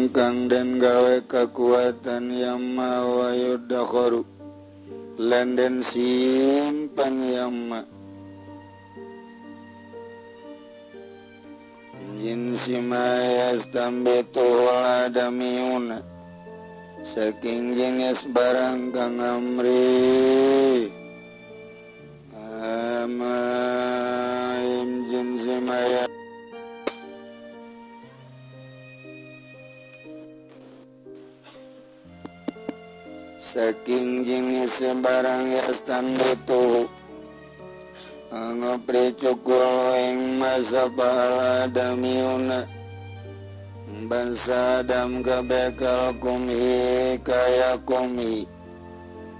barang kang den gawe kekuatan yamma wa yuddakharu lan den simpan yamma jinsi ma yastambitu adamiyuna saking jenis barang kang amri ama jinsi ma saking jenis barang yastambitu ngopri cukul ing masa pahala damiuna bangsa adam kebekal kumhi kaya kumhi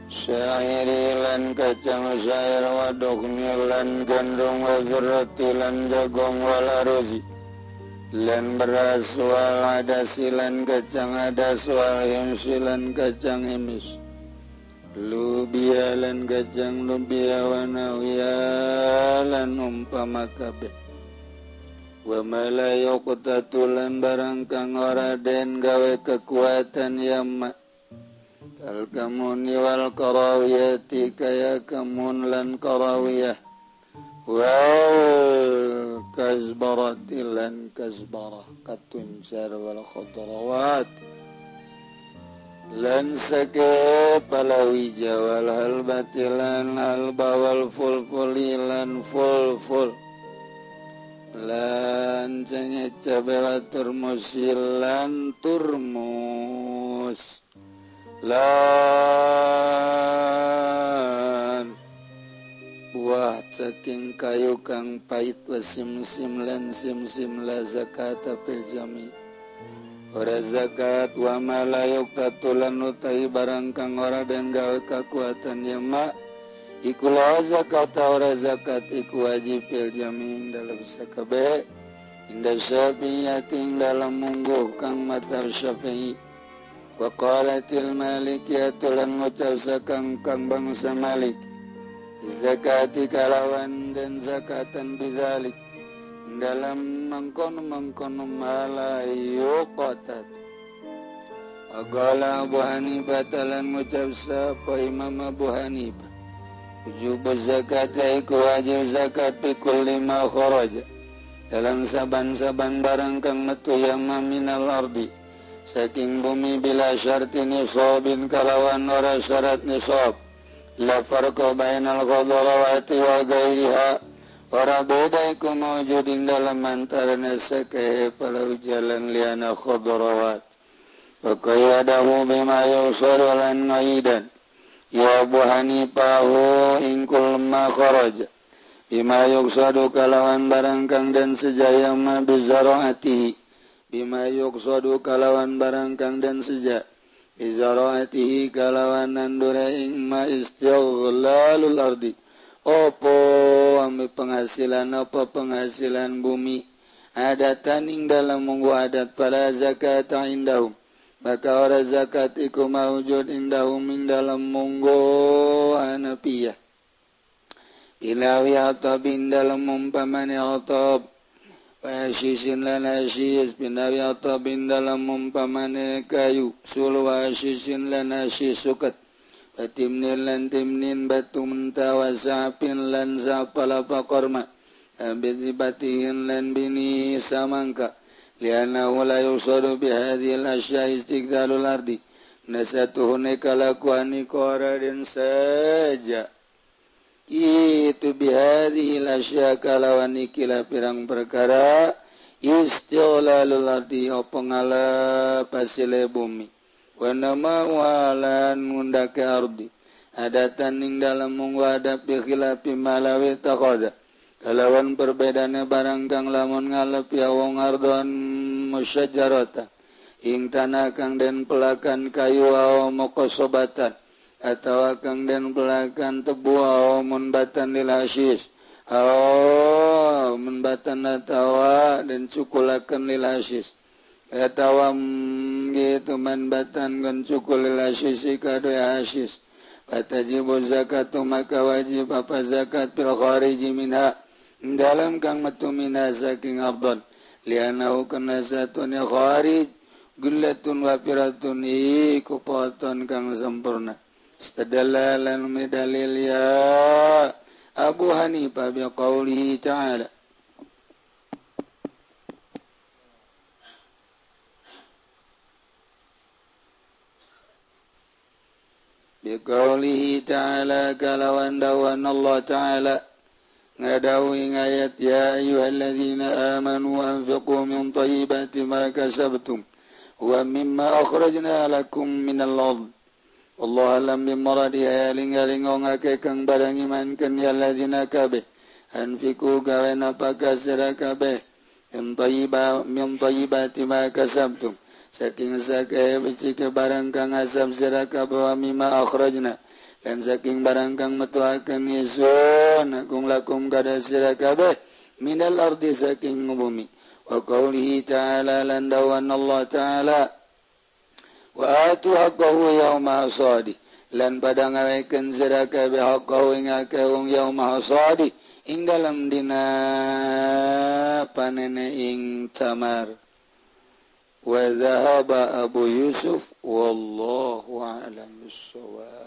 syairi lan kacang syair wadukni lan gandum wazurati lan jagung wal aruzi lan beras wal adasi lan kacang adas wal himsi lan kacang himis lubia lan kacang lubia wa nawiya lan umpama kabeh wa ma la yuqtatu lan barang kang ora den gawe kekuatan yamma kal kamuni wal karawiyati kaya kamun lan karawiyah wal kazbarati lan kazbarah katuncar wal khadrawat lan sake palawija wal halbati lan halba wal fulfuli lan fulful lan cenge cabe wa turmusi lan turmus lan buah saking kayu kang pait wa simsim lan simsim la zakata fil jami ora zakat wa ma la yuqtatu lan utai barang kang ora den gawe kakuatan yama iku la zakat ora zakat iku wajib fil jami dalam sakabe inda syafi'iyati dalam mungguh kang mazhab Syafi'i wa qalatil malikiyatu lan ngucap sakang kang bangsa Malik zakati kalawan dan zakatan bidzalik dalam mengkono-mengkono mala yuqatat. Agala Abu Hanifah talan ngucap sapa Imam Abu Hanifah wujub zakat iku wajib zakat bi kulli ma kharaja dalam saban-saban barang kang metu yama minal ardi saking bumi bila syarti nisabin kalawan ora syarat nisab la farqa bainal khadarawati wa ghairiha ora beda iku mawujud ing dalam antarane sakae palau jalan liana khadarawat wa qayyadahu bima yusar lan ngaidan ya Abu Hanifah ing kul ma kharaja bima yuqsadu kalawan barang kang den sejaya ma bizaraati bima yuqsadu kalawan barang kang den seja bizaraatihi kalawan nandure ing ma istighlalul ardi opo ambil penghasilan apa penghasilan bumi adatan ing dalam munggu adat para zakat indahum maka ora zakat iku maujud indahum ing dalam munggu hanafiyah ilawi atab ing dalam umpamane atab wa ashisin lan ashis binawi atab ing dalam umpamane kayu sul wa ashisin lan ashis sukat batimnin lan timnin batu menta wa sa'pin lan sa'pala korma bitibatin lan bini samangka lianahu la yusadu bihadhil asya istiqdalul ardi nasatuhune kalakuani koradin saja itu bihadhil asya kalawan ikilah pirang perkara istiqlalul ardi opo ngalap hasile bumi wa nama walan ngundake ardi adatan ing dalam munggu adab bi khilafi malawi taqada kalawan perbedane barang kang lamun ngalep ya wong ardon musyajarata ing tanah kang den pelakan kayu aw muqasobatan atawa kang den pelakan tebu aw munbatan lil hasyis aw munbatan atawa den cukulaken lil hasyis atawa gitu manbatan kan cukul lil hasyis kadu hasyis fatajibu zakatu maka wajib apa zakat fil khariji minha dalam kang metu minha saking ardon lianahu kana satune kharij Gullatun wafiratun iku poton kang sempurna. Istadalla lan medalil ya Abu Hanifah bi qaulihi ta'ala. Biqaulihi ta'ala kalawan dawan Allah ta'ala ngadawi ayat ya ayyuhalladzina amanu anfiqu min thayyibati ma kasabtum wa mimma akhrajna lakum minal ard. Allah alam bimuradiha ling-ling ngake kang barang iman kan ya alladzina kabeh anfiqu gawe napaka sira kabeh min thayyibati ma kasabtum saking sakae becik barang kang asam sira kabeh wa mimma akhrajna lan saking barang kang metuaken ingsun agung lakum kada sira kabeh minal ardi saking bumi. Wa qaulihi ta'ala lan dawan Allah ta'ala wa atu haqqahu yauma hasadi lan pada ngawekeun sira kabeh haqqahu ing akeh wong yauma hasadi ing dalem dina panene ing tamar. Wa dhahaba Abu Yusuf wallahu a'lam bissawab.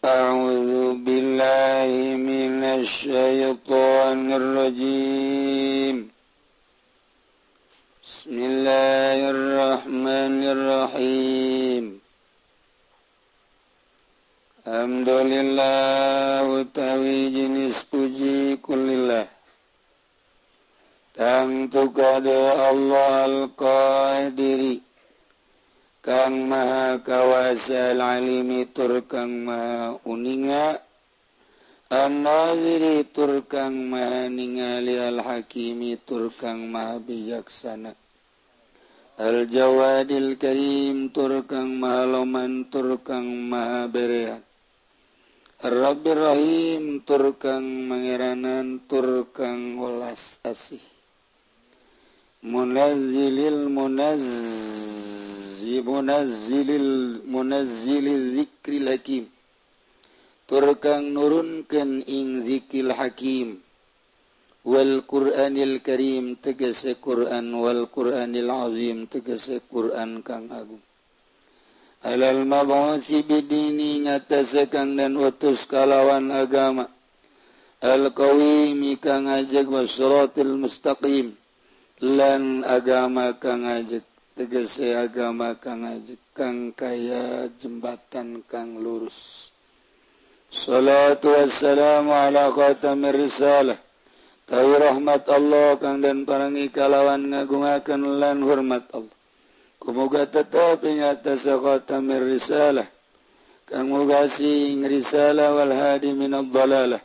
A'udzu billahi minasy syaithanir rajim. Bismillahirrahmanirrahim. Alhamdulillah utawi jenis puji kulillah. Tangtu kada Allah al-Qadiri kang maha kawasa al-alimi tur kang maha uninga an-naziri tur kang maha ningali al-hakimi tur kang maha bijaksana al-jawadil karim tur kang maha loman tur kang maha berehan ar-rabbir rahim tur kang mangeranan tur kang welas asih munazzilil munazzilil zikril hakim tur kang nurunkeun ing zikril hakim wal Qur'anil Karim tegese Qur'an wal Qur'anil Azim tegese Qur'an kang agung alal mab'usi bidini ngatasé kang dan utus kalawan agama al qawimi kang ajeg wasiratil mustaqim lan agama kang ajeg tegese agama kang ajeg kang kaya jembatan kang lurus. Salatu wassalamu ala khatamir risalah tawi rahmat Allah kang dan parangi kalawan ngagungaken lan hormat Allah. Kumoga tetep ing atas khatamir risalah kang mugasi ing risalah wal hadi minad dalalah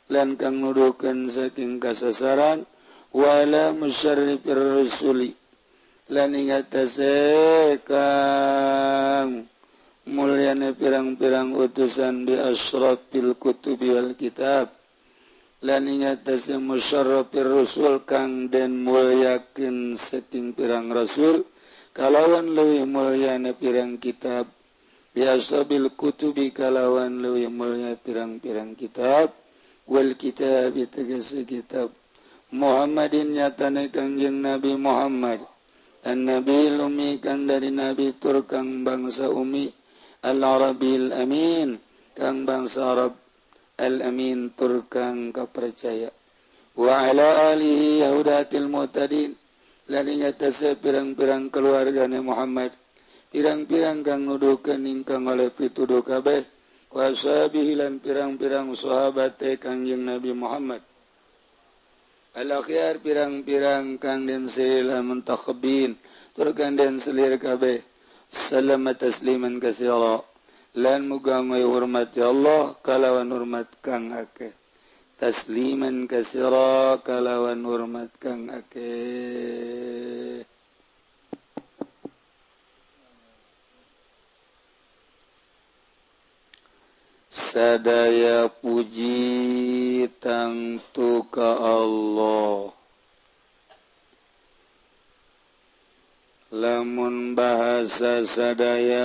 lan kang nuduhkeun saking kasasaran wala musyarrifir rusuli lan ing atase kang mulyane pirang-pirang utusan bi asyrafil kutubi wal kitab lan ing atase musyarrafir rusul kang den mulyakeun saking pirang rasul kalawan leuwih mulyane pirang kitab bi asrabil kutubi kalawan leuwih mulya pirang-pirang kitab wal kitab tegese kitab Muhammadin nyatane Kangjeng Nabi Muhammad an-nabi umi kang dari nabi tur kang bangsa umi al-arabil amin kang bangsa Arab al-amin tur kang kapercaya wa ala alihi yahudatil muhtadin lan ing atase pirang-pirang keluargane Muhammad pirang-pirang kang nuduhkeun ingkang oleh pituduh kabeh wa ashabihi lan pirang-pirang sahabate Kangjeng Nabi Muhammad al-akhyar pirang-pirang kang den sila muntakhabin tur kang den selir kabeh salama tasliman katsira lan muga ngoy hormat ya Allah kalawan hormat kang akeh tasliman katsira kalawan hormat kang akeh. Sadaya puji tangtu ka Allah Lamun bahasa sadaya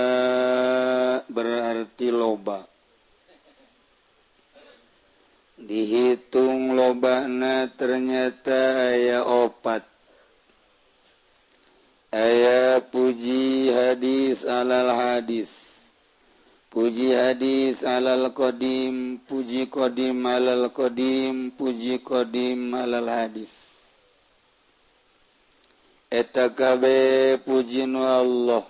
berarti loba. Dihitung lobana ternyata aya opat. Aya puji hadis alal hadis, puji hadis alal qadim, puji qadim alal qadim, puji qadim alal hadis. Eta kabeh puji nu Allah.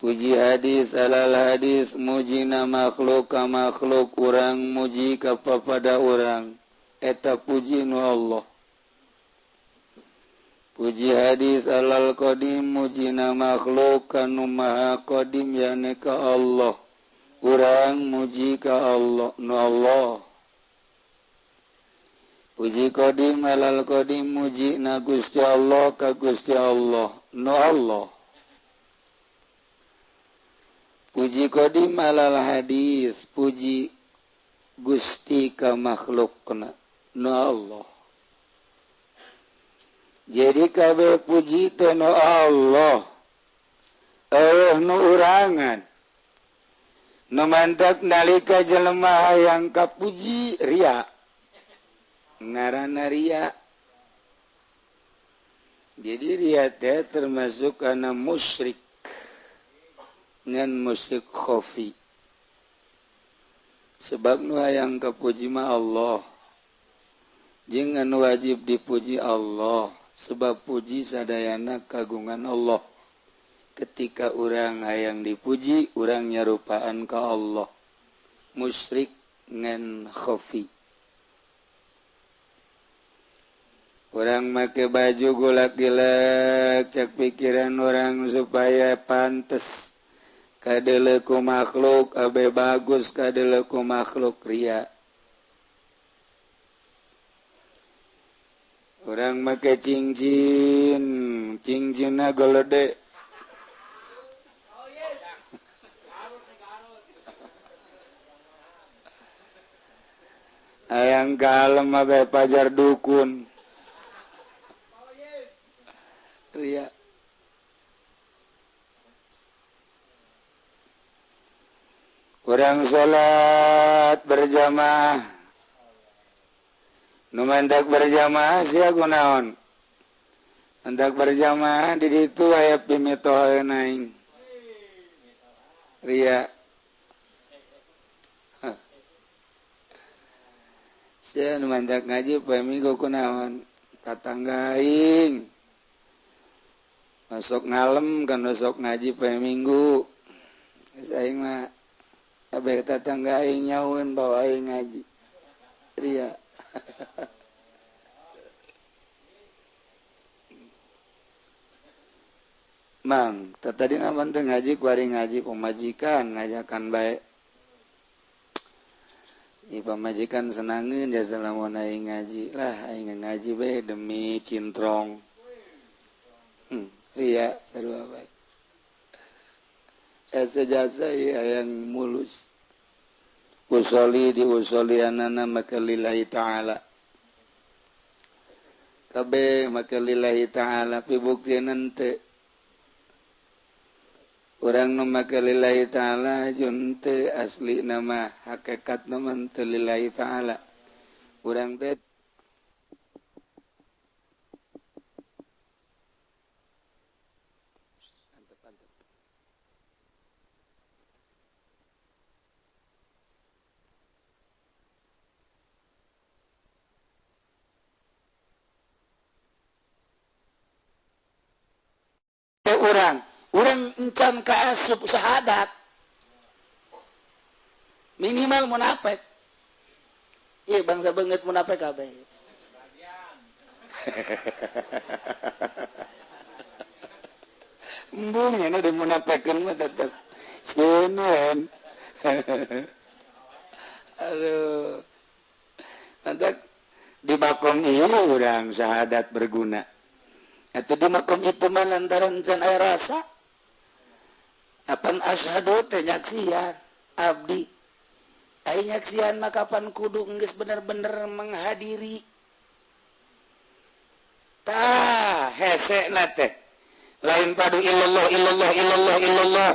Puji hadis alal hadis mujina makhluk ka makhluk, urang muji ka papada urang, eta puji nu Allah. Puji hadis alal qadim mujina makhluk ka nu maha qadim yane ka Allah, urang muji ka Allah nu Allah. Puji qadim alal qadim muji na Gusti Allah ka Gusti Allah nu Allah. Puji qadim alal hadis puji Gusti ka makhlukna nu Allah. Jadi kabeh puji teh nu Allah, eueuh nu urangan. Nu mantak nalika jelema hayang kapuji ria, ngaranna ria. Jadi ria teh termasuk kana musyrik, ngan musyrik khafi. Sebab nu hayang kapuji mah Allah, jeung anu wajib dipuji Allah. Sebab puji sadayana kagungan Allah. Ketika urang hayang dipuji, urang nyarupaan ka Allah. Musyrik ngan khafi. Orang make baju golak-gilek, cek pikiran orang supaya pantes kadeleku makhluk, abe bagus kadeleku makhluk, ria. Orang make cincin, cincinna golede. Ayang kalem abe pajar dukun. Ria. Kurang salat berjamaah, nu mantak berjamaah sia kunaon? Mantak berjamaah di ditu aya pimitoheun aing. Ria. Sia nu mantak ngaji poe Minggu kunaon? Tatangga aing. Masuk ngalem kan masuk ngaji poe Minggu. Geus aing mah kabeh tatangga aing nyaun bawa aing ngaji. Ria. Mang, tadi namun teu ngaji kuari ngaji pamajikan ngajakan bae. Ieu pamajikan senangeun jasa lamun aing ngaji lah, aing ngaji bae demi cintrong. Ria sarua bae. Jasa yang mulus. Usoli diusolianana maka lillahi ta'ala. Kabeh maka lillahi ta'ala pibuktian teu. Urang nu maka lillahi ta'ala jun teu asli nama hakikat nama teu lillahi ta'ala. Urang teh urang encan ka asup syahadat minimal munafik. Ieu bangsa beungeut munafik kabeh. Embung nya di munafikeun mah tetep sieun. Aduh. Nanti di makom ieu urang syahadat berguna. Atau di makom itu mah lantaran can aya rasa. Apan asyhadu teh nyaksian abdi. Ai nyaksian mah kapan kudu geus bener-bener menghadiri. Tah hese na teh. Lain padu illallah illallah illallah illallah.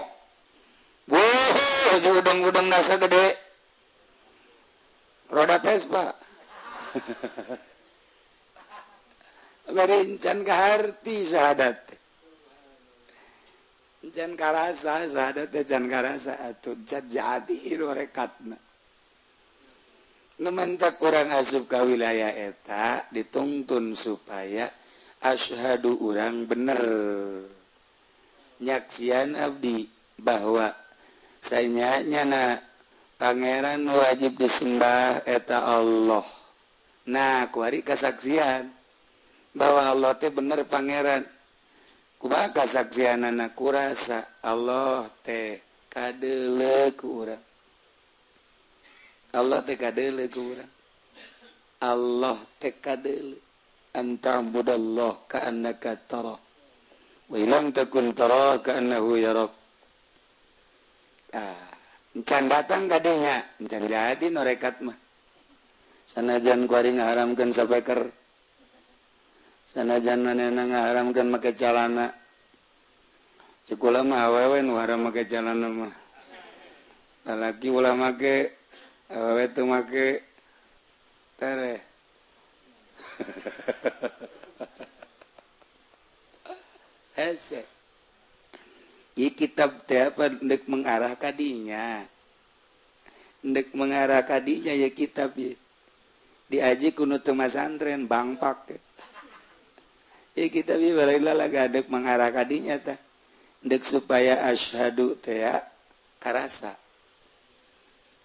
Wuh, udang-udang nasa gede. Roda Vespa. Bari encan kaharti syahadat. Encan karasa syahadat teh can karasa atuh can jadi rekatna. Nu mentak urang asup ka wilayah eta dituntun supaya asyhadu urang bener. Nyaksian abdi bahwa saya nyana pangeran wajib disembah eta Allah. Nah, kuari kasaksian bahwa Allah teh bener pangeran. Kumaha kasaksianana kurasa Allah teh kadeuleu ku urang. Allah teh kadeuleu ku urang. Allah teh kadeuleu. Anta'budallah ka'annaka tara wa illam takun tara ka'annahu yarak. Ah, encan datang kadinya, encan jadi norekat mah. Sanajan kuari ngaharamkeun sapeker. Sanajan manehna ngaharamkeun make calana. Ceuk kula mah awewe nu haram make calana mah. Lalaki ulah make, awewe teu make tereh. Hese. Ieu kitab teh apa ndek mengarah kadinya. Ndek mengarah kadinya ya kitab ieu. Diaji ku nu teu masantren bangpak. Ieu kitab ieu balain lalaga ndek mengarah kadinya tah. Ndek supaya asyhadu teh ya karasa.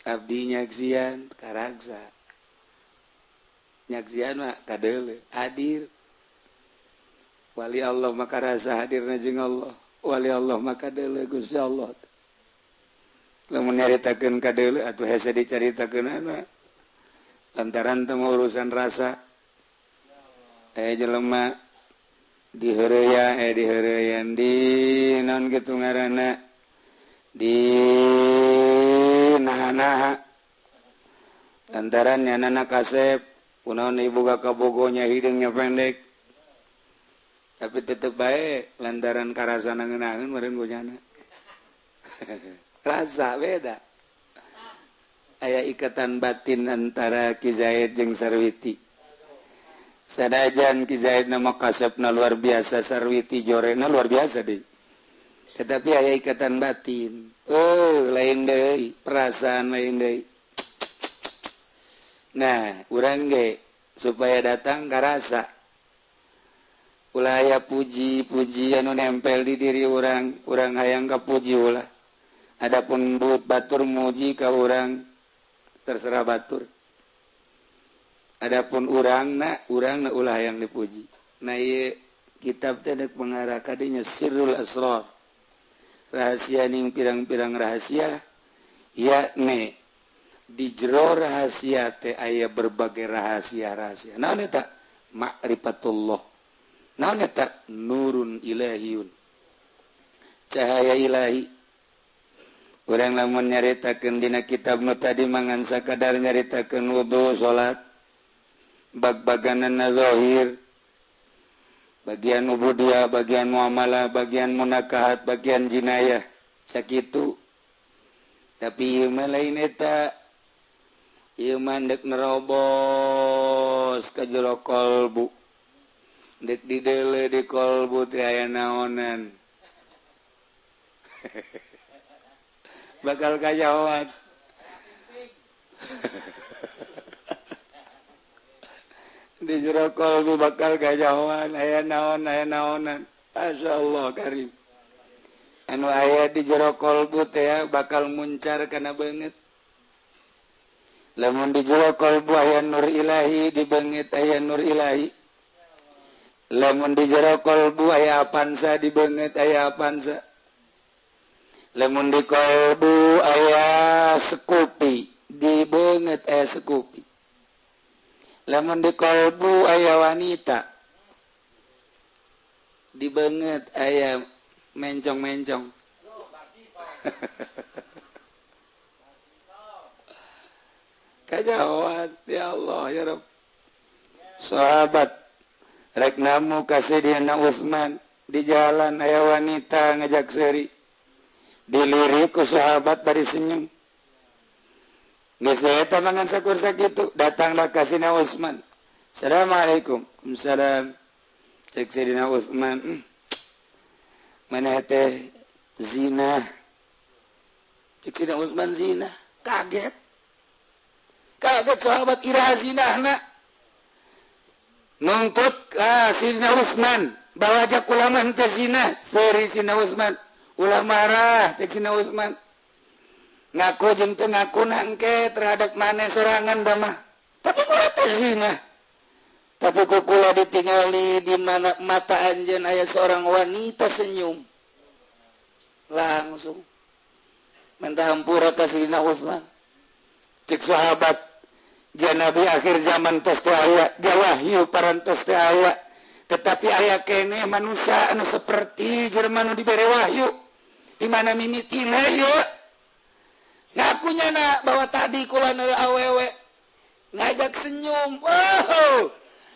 Abdi nyaksian karasa. Nyaksian mah kadeuleu hadir. Wali Allah maka rasa hadirna jeung Allah. Wali Allah maka kadeuleu Gusti Allah. Lamun nyaritakeun kadeuleu atuh hese dicaritakeunana. Lantaran teu urusan rasa. Jelema diheureya diheureyan di naon kitu ngaranna di naha-naha. Lantaran nyanana kasep kunaon ibu kabogonya hidungnya pendek. Tapi tetep bae lantaran karasana ngeunaheun meureun bojana. Rasa beda. Aya ikatan batin antara Ki Zaid jeung Sarwiti. Sanajan Ki Zaid nama kasepna luar biasa, Sarwiti jorena luar biasa deui. Tetapi aya ikatan batin. Oh, lain deui, perasaan lain deui. Nah, urang ge supaya datang karasa. Ulah aya puji-puji anu nempel di diri urang, urang hayang kapuji ulah. Adapun batur muji ka urang terserah batur. Adapun urangna ulah hayang dipuji. Nah, ieu kitab teh deuk mengarah ka dinya sirrul asrar. Rahasia ning pirang-pirang rahasia yakni di jero rahasia teh aya berbagai rahasia-rahasia. Naon eta? Ma'rifatullah. Naon eta? Nurun ilahiyun. Cahaya ilahi. Urang lamun nyaritakeun dina kitab nu tadi mangan sakadar nyaritakeun wudu salat bag-baganana zahir, bagian ubudiyah, bagian muamalah, bagian munakahat, bagian jinayah, sakitu. Tapi ieu mah lain eta. Ieu mah ndek nerobos ka jero kolbu. Ndek dideuleu di kolbu teh aya naonan. Bakal kajahoan. Di jero kolbu bakal kajahoan aya naon aya naonan. Masyaallah karim. Anu aya di jero kolbu teh bakal muncar kana beungeut. Lamun di jero kolbu aya nur ilahi, di beungeut aya nur ilahi. Lamun di jero kolbu aya apansa, di beungeut aya apansa. Lamun di kolbu aya sekupi, di beungeut aya sekupi. Lamun di kolbu aya wanita, di beungeut aya mencong-mencong. Kajauhan ya Allah ya Rabb. Sahabat rek namu ka Sayyidina Utsman, Di jalan aya wanita ngajak seuri. Dilirik ku sahabat bari senyum. Geus eta mangan sakur sakitu, datanglah ka Sayyidina Utsman. Assalamualaikum. Waalaikumsalam. Cek Sayyidina Utsman, maneh teh zina. Cek Sayyidina Utsman zina, kaget. Kaget sahabat iraha zinahna. Nuntut ka Sayyidina Utsman bahwa ajak ulama henteu zina, seuri Sayyidina Utsman. Ulah marah cek Sayyidina Utsman. Ngaku jeung teu ngaku nangke terhadap maneh sorangan da mah. Tapi kula teh zina. Tapi ku kula ditingali di mana mata anjeun aya seorang wanita senyum. Langsung minta hampura ka Sayyidina Utsman. Cek sahabat, Nabi akhir zaman tos teu aya, jawahyu parantos teu aya. Tetapi aya keneh manusia anu seperti jelema nu dibere wahyu. Di mana mimitina ieu? Ngakunya na bahwa tadi kula awewe ngajak senyum. Wow.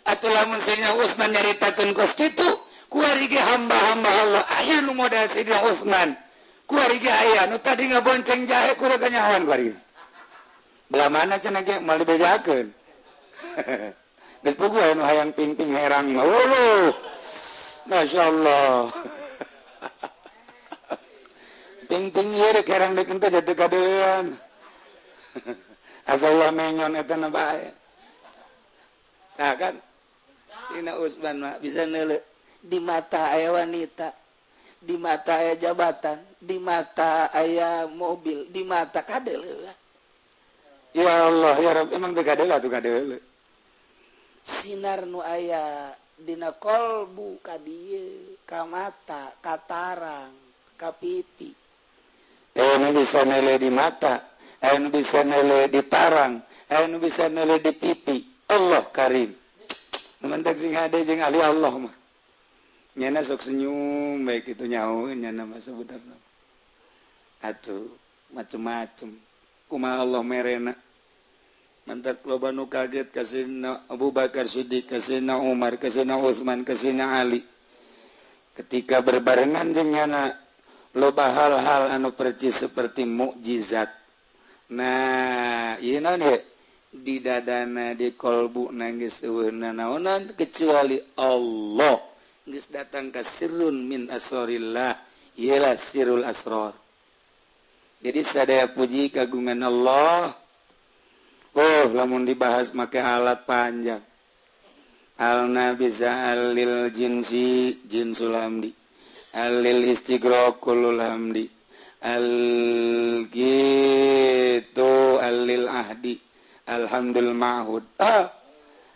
Atuh lamun Sayyidina Utsman nyaritakeun kos kitu, kuari ge hamba-hamba Allah aya nu modal Sayyidina Utsman. Kuari ge aya nu tadi ngabonceng jahe kudu kanyahoan kuari. Belah mana cenah ge moal dibejakeun. Geus puguh anu hayang pingping herang mah. Wuluh. Masyaallah. Pingping ieu rek herang deuk teh jadi kadean. Asal ulah menyon eta na bae. Nah kan Sayyidina Utsman mah bisa neuleuh di mata aya wanita, di mata aya jabatan, di mata aya mobil, di mata kadeuleuh. Ya Allah ya Rabb, emang teu kadeuleuh atuh kadeuleuh. Sinar nu aya dina kolbu ka dieu, ka mata, ka tarang, ka pipi. Anu bisa nele di mata, anu bisa nele di tarang, anu bisa nele di pipi. Allah karim. Mentak sing hade jeung ahli Allah mah. Nyana sok senyum baik itu nyaho nyana mah sebenarna. Atuh macem-macem. Kumaha Allah merena. Mantak loba nu kaget ka Sayyidina Abu Bakar Siddiq, ka Sayyidina Umar, ka Sayyidina Utsman, ka Sayyidina Ali. Ketika berbarengan jeung nyana loba hal-hal anu percis seperti mukjizat. Nah, ieu naon ye? Di dadana di kolbu geus eueuh nanaonan kecuali Allah. Geus datang ka sirrun min asrorillah, ialah sirrul asror. Jadi sadaya puji kagungan Allah. Oh, lamun dibahas make alat panjang. Alna bisa alil jinsi jinsul hamdi, alil istighra kullul hamdi, al gitu alil ahdi, alhamdul ma'hud. Ah,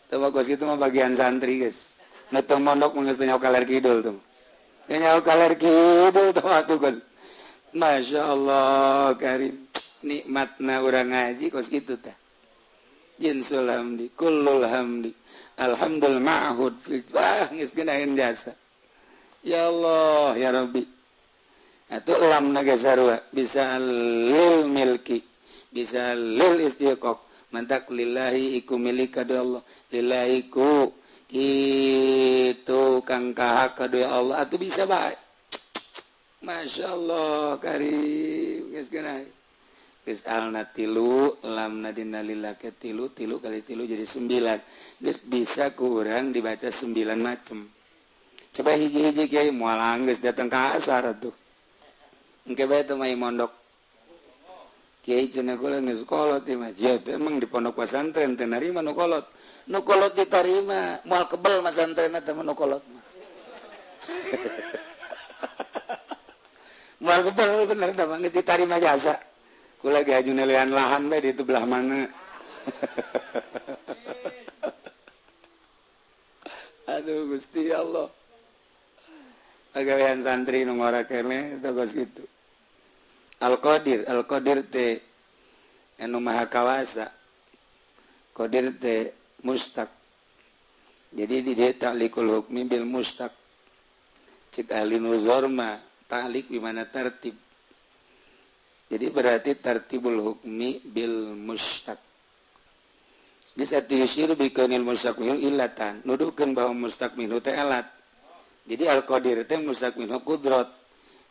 teu bagus itu mah bagian santri guys. Nu teu mondok mah geus teu nyaho kaler kidul tuh. Teu nyaho kaler kidul tuh atuh guys. Masya Allah karim, nikmatna urang ngaji kos kitu tah. Jinsul hamdi, kullul hamdi, alhamdul ma'hud fil wah geus geunaheun jasa. Ya Allah ya Rabbi. Atuh lam na ge sarua bisa lil milki, bisa lil istiqaq. Mantak lillahi iku milik ka Allah, lillahi ku kitu kang kahak ka Allah atuh bisa bae. Masya Allah karim geus geunaheun. Geus alna tilu, lamna dina lillah ke tilu, tilu kali tilu jadi 9. Geus bisa kurang dibaca 9 macem. Coba hiji-hiji kiai moal anggeus datang ka asar atuh. Engke bae teh mah mondok. Kiai cenah kula geus kolot ieu mah. Jia teh emang di pondok pesantren teh narima nu kolot. Nu kolot ditarima, moal kebel masantrenna teh nu kolot mah. Moal kebel bener teh mah geus ditarima jasa. Kula ge haju nelean lahan bae di itu belah mana. Aduh Gusti Allah. Agawean santri nu ngora keneh eta geus kitu. Al-Qadir, Al-Qadir teh anu maha kawasa. Qadir teh mustaq. Jadi di dieu ta'liqul hukmi bil mustaq. Cek ahli nuzor mah ta'liq di mana tertib. Jadi berarti tartibul hukmi bil mustaq. Bisa diusir bikanil mustaq minhu illatan. Nuduhkeun bahwa mustaq minhu teh alat. Jadi al-qadir teh mustaq minhu qudrat.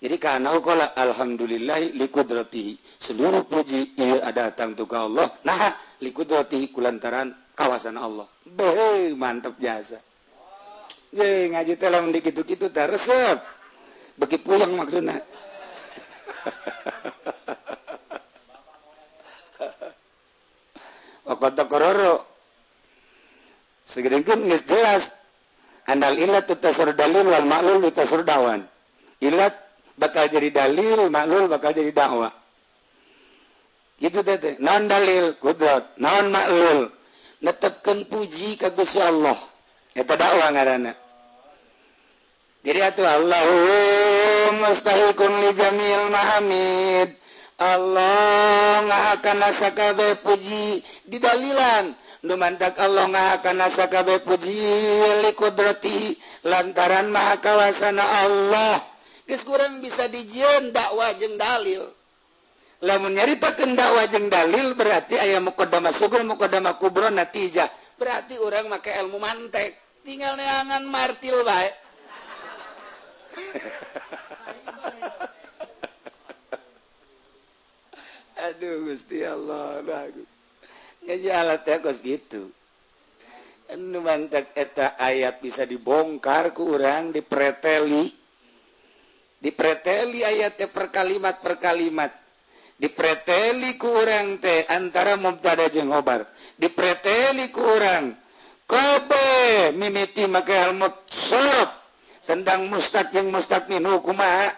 Jadi kana qala alhamdulillah li qudratihi. Seluruh puji ieu datang tu ka Allah. Nah, li qudratihi kulantaran kawasan Allah. Beuh, mantep jasa. Ye, ngaji teh lamun dikitu-kitu teh resep. Beki puyeng maksudna. Waqad taqarrara. Segedengkeun geus jelas. Andal illat tutasur dalil wal ma'lul tutasur dawan. Illat bakal jadi dalil, maklul bakal jadi dakwah. Gitu teh. Naon dalil kudrat, naon maklul. Netepkeun puji ka Gusti Allah. Eta dakwah ngaranna. Jadi atuh Allahu mustahiqun li jamil mahamid. Allah ngahakana sakabeh puji didalilan. Nu mantak Allah ngahakana sakabeh puji li kudrati lantaran maha kawasana Allah. Geus kurang bisa dijieun dakwah jeung dalil. Lamun nyaritakeun dakwah jeung dalil berarti aya muqaddamah sughra muqaddamah kubra natijah. Berarti urang make ilmu mantek, tinggal neangan martil bae. Aduh Gusti Allah, bagus. Ngaji alat teh kos gitu. Anu mantak eta ayat bisa dibongkar ku urang, dipreteli. Dipreteli ayat teh per kalimat per kalimat. Dipreteli ku urang teh antara mubtada jeung khobar. Dipreteli ku urang kabeh mimiti make ilmu sorof tentang mustaq jeung mustaq minhu kumaha.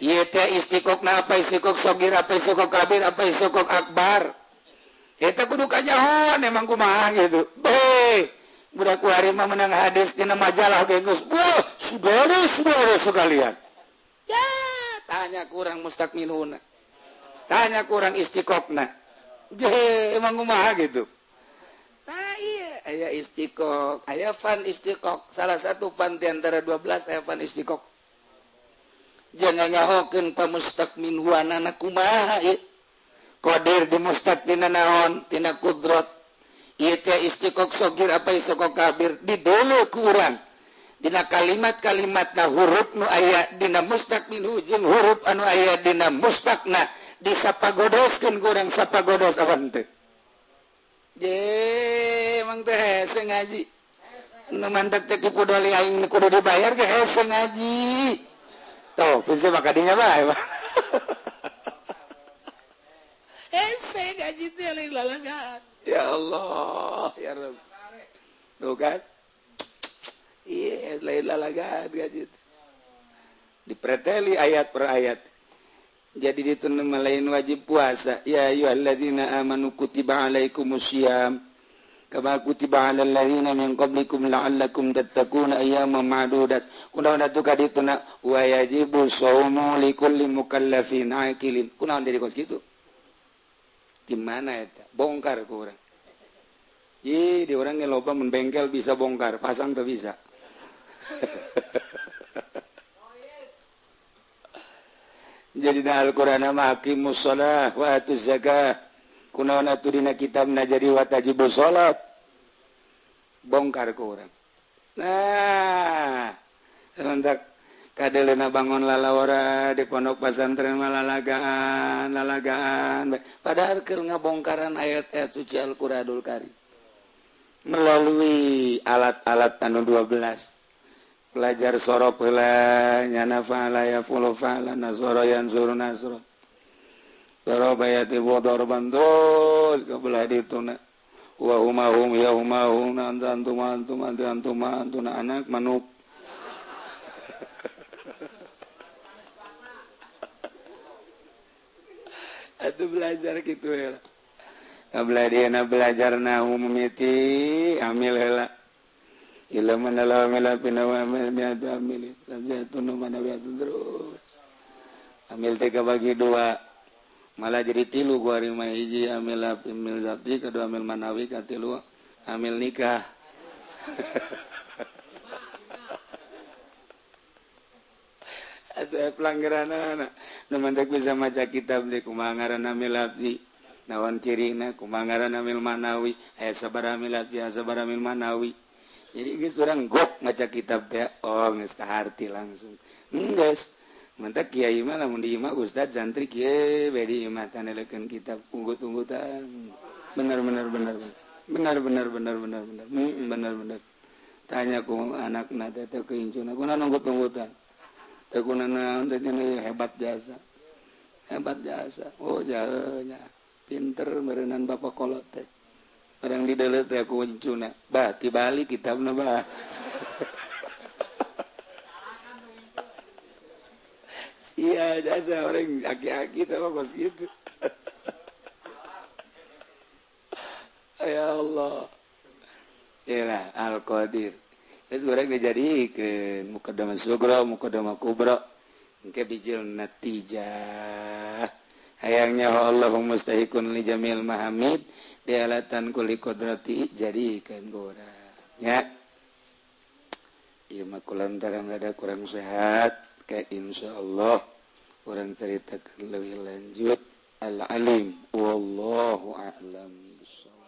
Ieu teh istiqoqna apa istiqoq sogir apa istiqoq kabir apa istiqoq akbar. Eta kudu kanyahoan emang kumaha gitu. Be, budak kuari mah menang hadis dina majalah ge geus. Wah, saudara-saudara sekalian. Ya, tanya kurang mustaq minhuna. Tanya kurang istiqoqna. Je, emang kumaha gitu. Nah, iya, aya istiqoq, aya fan istiqoq. Salah satu fan di antara 12 aya fan istiqoq. Jangan nyahokeun pa mustaq minhuanana kumaha ieu. Qadir di mustaq tina naon tina kudrat. Ieu teh istiqoq sogir apa istiqoq kabir didole ku urang. Dina kalimat-kalimatna huruf nu aya dina mustaq minhu jeung huruf anu aya dina mustaqna disapagodoskeun ku urang sapagodos apa henteu. Je, emang teh hese ngaji. Nu mantak teh kudoli aing kudu dibayar ge hese ngaji. Tuh, bisa maka dinya bae. Hese ngaji teh lain lalagaan. Ya Allah, ya Rabb. Tuh kan? Iya, lain lalagaan gaji teh. Dipreteli ayat per ayat. Jadi ditun lain wajib puasa. Ya ayyuhalladzina amanu kutiba alaikumusiyam kama kutiba alal ladzina min qablikum la'allakum tattaquna ayyaman ma'dudat. Kunaon atuh ka dituna wa yajibu shaumu likulli mukallafin aqilin. Kunaon jadi kos kitu? Di mana eta? Bongkar ku urang. Ih, di urang ge loba mun bengkel bisa bongkar, pasang teu bisa. Jadi na Al-Qur'an mah aqimus shalah wa atuz zakah. Kunaon atuh dina kitabna jadi wa tajibu shalat. Bongkar ku urang. Nah, sementak kadeleuna bangun lalawara di pondok pesantren mah lalagaan, lalagaan. Padahal keur ngabongkaran ayat-ayat suci Al-Qur'anul Karim melalui alat-alat anu 12. Belajar sorof heula nyana fa'ala ya fulu fa'ala nasara yansuru nasra. Daraba yatibu darban terus ke belah dituna. Wa huma hum ya huma hum anta antum antum anti antum antuna anak manuk. Atuh belajar kitu heula. Belah dieuna belajar nahu mimiti amil heula. Ila mana la mila pinawa miatu amil lamjatun mana biatu terus amil teh bagi dua malah jadi tilu gua mah hiji amil amil zati kedua amil manawi katilu amil nikah. Atuh pelanggaran nu mantak bisa maca kitab teh kumaha ngaran amil abdi naon cirina kumaha ngaran amil manawi aya sabaraha amil abdi aya sabaraha amil manawi. Jadi geus urang gok maca kitab teh, oh geus kaharti langsung. Geus. Mantak kiai mah lamun di imah ustad santri kieu bae di imah tanelekeun kitab unggut-unggutan. Bener bener bener bener bener bener bener bener bener bener. Tanya ku anakna teh teh ke incuna, kunaon unggut-unggutan? Teh kunaon teh hebat jasa. Hebat jasa. Oh jauhnya. Pinter meureunan bapak kolot teh. Barang di deuleu teh ku incuna. Bah tibalik kitabna bah. Iya jasa orang aki-aki teh mah kos kitu. Ya Allah. Yalah Al-Qadir. Geus goreng dijadikeun muqaddamah sugra, muqaddamah kubra. Engke bijil natijah. Hayangnya Allahu mustahikun li jamil mahamid dialatan kulli qudrati jadikeun goreng. Ya. Ieu mah kulantaran rada kurang sehat, kayak insyaallah urang ceritakan lebih lanjut. Al-alim wallahu a'lam bissawab.